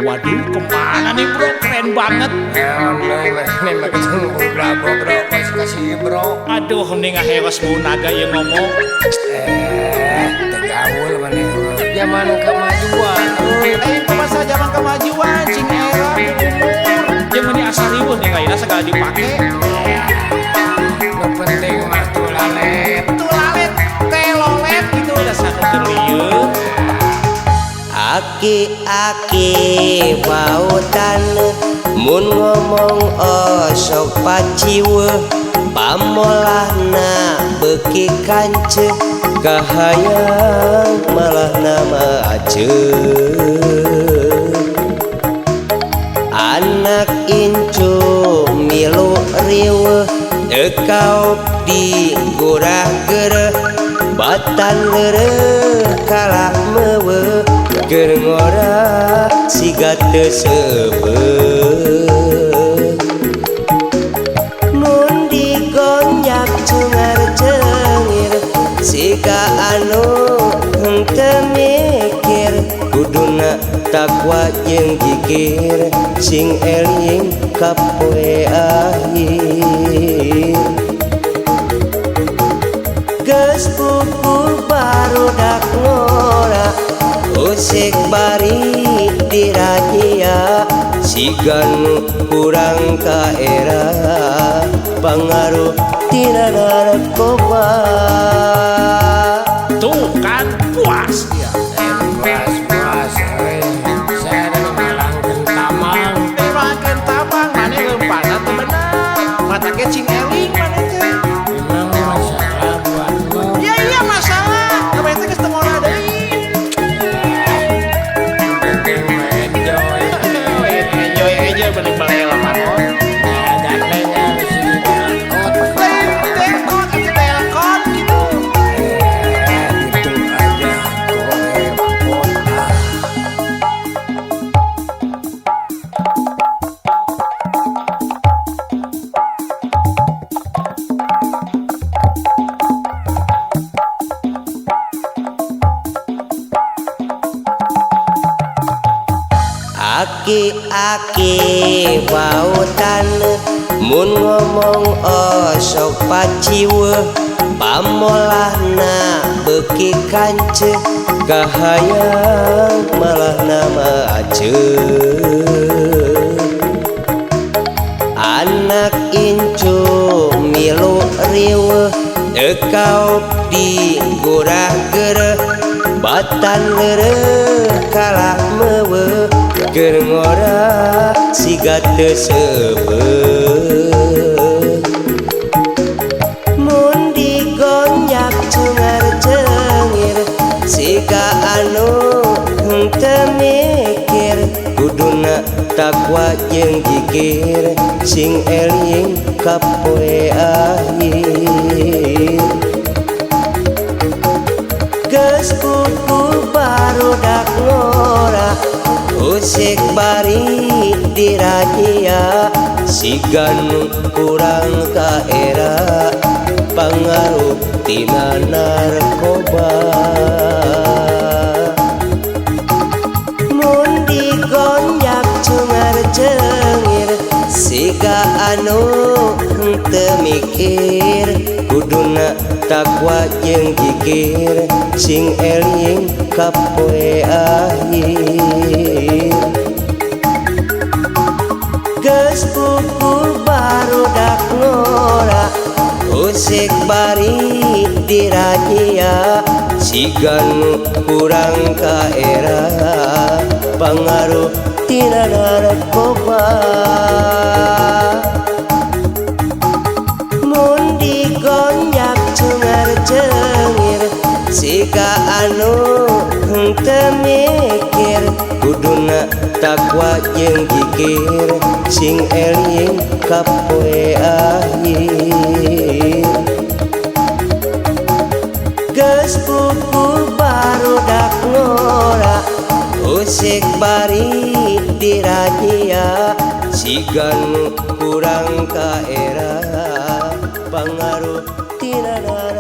Waduh, kemana nih, bro? Keren banget. Aduh, mending ngaheros bau naga yang ngomong. Gaul mana zaman kemajuan. Masa zaman kemajuan, cing era umur. Yang meni asa riweuh nih ayeuna segala dipake. Nu penting mah tulalet. Tulalet, telolet gitu dasar teu lieur. Aki-aki bau taneuh mun ngomong osok paciweuh, pamolahna beuki kanceuh, kahayang malah nama aceuh. Anak incu milu riweuh, teu kaop di gurah gereh, batan leureuh kalah meuweuh, keur ngora siga teu seubeuh. Mun digonjak cungar cengir siga anu henteu mikir, kuduna takwa jeung jikir, sing eling ka poe akhir. Geus puguh barudak ngora, usik bari dirajia, siga nu kurang ka era, pangaruh tina narkoba. Tuh kan puas dia. Puas puas euy. Saya ada malangkeun tamang. Malangkeun tamang maneh leumpangna teu bener. Mata ge cing eling maneh teh. Memang masalah buatmu. Ya iya masalah. Kamu teh geus teu ngora deui. Penting mah enjoy. Enjoy aja bener balela panon. Ya gandengnya di sini diangkut. Lain telkon atuh telkon gitu. Gitu aja kowe kota. Aki-aki bau taneuh mun ngomong osok paciweuh, pamolahna beuki kanceuh, kahayang malah nama aceuh. Anak incu milu riweuh, teu kaop di gurah gereh, batan leureuh kalah meuweuh, keur ngora siga teu seubeuh. Mun digonjak cungar cengir siga anu henteu mikir, kuduna takwa jeung jikir, sing eling ka poe akhir. Geus puguh barudak ngora, usik bari dirajia, siga nu kurang ka era, pangaruh tina narkoba. Mun digonjak cungar cengir siga anu henteu mikir, kuduna takwa jeung jikir, sing eling ka poe akhir. Geus puguh barudak ngora, usik bari dirajia, siga nu kurang ka era, pangaruh tina narkoba. Mun digonjak cungar cengir siga anu henteu mikir, kuduna takwa jeung jikir, sing eling ka poe akhir. Geus puguh barudak ngora, usik bari dirajia, siga nu kurang ka era, pangaruh tina narkoba.